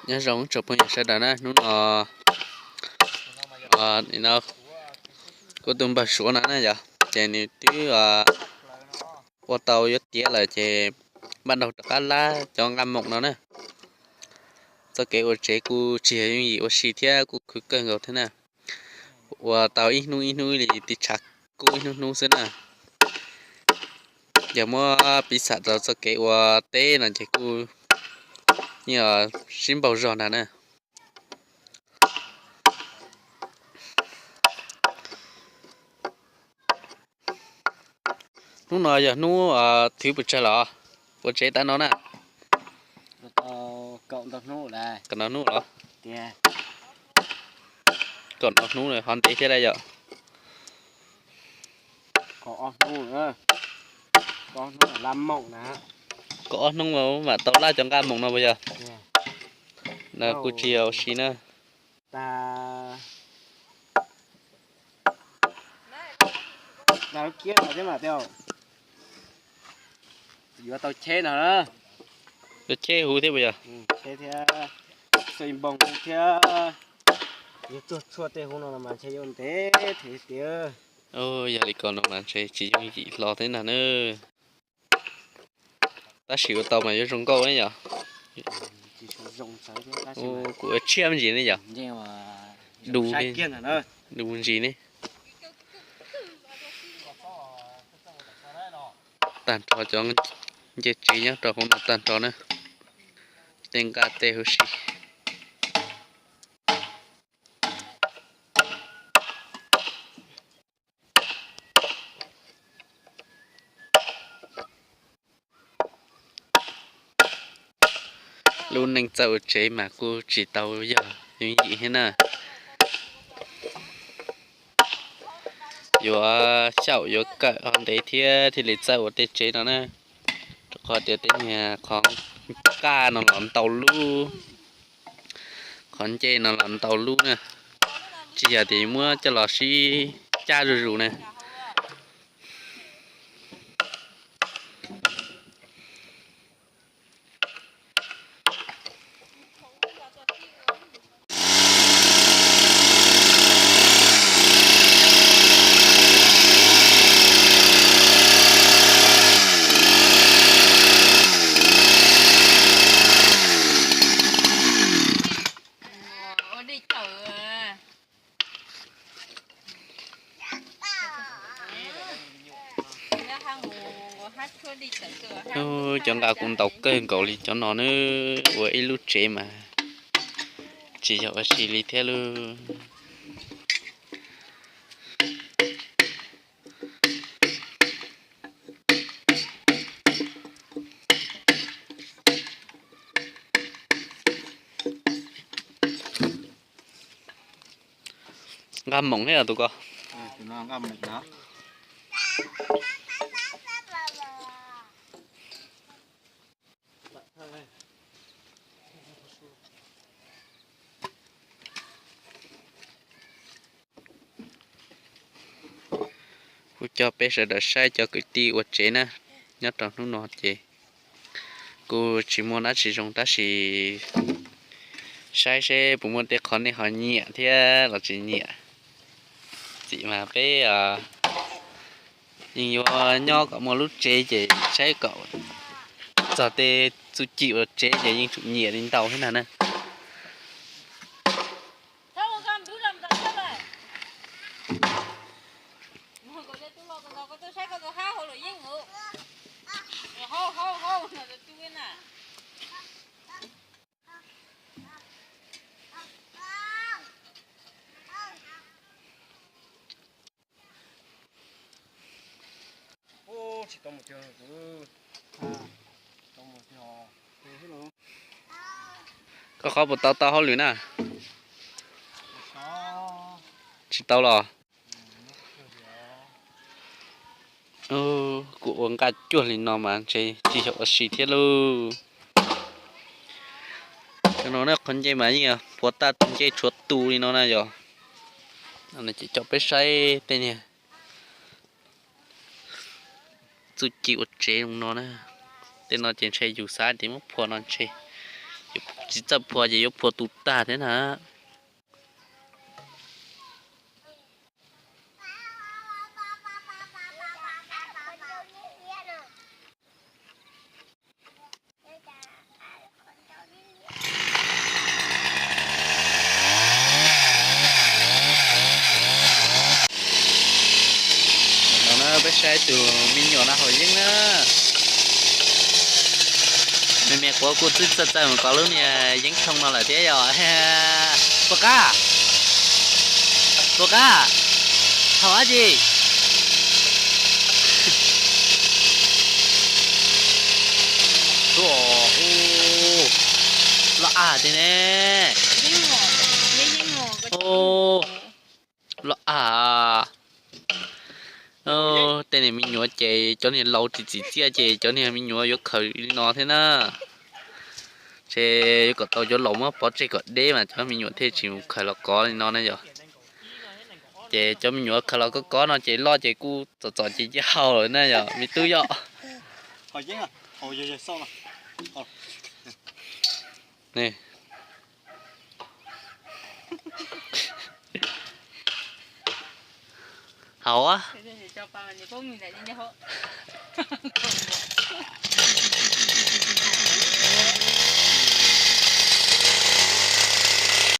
Nyob zoo tsoom phooj ywg sawv daws na, hnub no, no kuv tus npawg Suav no na yom, ces nws twb ua tau yuav tiav lawm ces npaj nraug rov qab lab cov nqaj moom no na. Txoj kev ua tsev kuj tsis yog yooj yim ua si thiab kuj khwv kawg nkaus thiab na. Ua tau ib hnub ib hnub li tiv tshav kub ib hnub hnub xwb na. Yog muab piv xam rau txoj kev ua teb no ces kuj yeej sib npaug zog ntag na. Hnub no yog hnub thib pes tsawg los ua tsev tav no na? Kaum ntau hnub los? Kaum ntau hnub ho ntev thiab lawm yom. Kaum ob hnub mam tau lab cov nqaj moom no puas yog? Kuj tsis yog ua si na. Yuav tau cheb no, yuav cheb huv thiab puas yog? Thiab, thiab, yog li ko no mas ntshe tsis yooj yim hlo thiab ntag na. Tab sis ua tau mas yuav zoo nkauj ne yom. Kuv ua tshiab me ntsis ne yom. Du, du ntsis ne. Tag nrho cov ncej tsev nyob rau hauv no tag nrho na. Tej nqaj tej huv si. Lub neej txawj ua tsev mas kuj tsis tau yog yooj yim thiab na. Yuav xyaum yuav kawm ho ntev thiab thiaj li txawj ua tej tsev no na. Rau qhov tias tej niag qhov nqaj no los ntau lub, qhov ncej no los ntau lub na. Tsis yog tias muab coj los sib cab zuj zus na. Cov nqaj kuj ntau kawg nkaus li cov no na, ua ib lub tsev mas tsis yog ua si li thiab lauj. Nqaj moom thiab tus ko. Kuv coj peb sawv daws saib cov kwv tij ua tsev na, nyob rau hnub no ces kuj tsis muaj dab tsi zoo tab sis saib seb puas muaj tej qhov nej ho nyiam thiab los tsis nyiam. Txim mas peb yeej yuav nyob kom muaj lub tsev ces saib kom txog tej txuj ci ua tsev ces yeej tsum nyiam li ntau thiab ntag na. Koj qhov puas tau tau hauj lwm na? Tsis tau los? Kuv ua nqaj cuag li no mas ntshe tsis yog ua si thiab lauj. Cov no na qhov ncej mas yeej puav tag ncej tshuav tu li no na yog. Ces coj peb saib tej niag txuj ci ua tsev zoo no na. Tej no ces ntshe yus xav tias muab phua no ntshe Tsis txawj phua ces yuav phua tu tag thiab na. No na peb saib tus me nyuam no haus yeeb na. Me me quav kuj txwj txawj txawj mus kov lub niag yeeb thooj no lawm thiab yom. Puas qab? Puas qab? Haus dab tsi? Tuaj, loj av tiag ne. Loj av. Tej niag me nyuam ces cov niag laus tsis txim txiaj ces cov niag me nyuam yuav khaws li no thiab na. Ces yuav kom tau cov laus muab pov tseg kom deb mas cov me nyuam thiaj tsis mus khaws los kov li no na yom. Ces cov me nyuam khaws los kov kov no ces loj ces kuj txom txom ces cia haus lawm na yom me tub yom. Haus.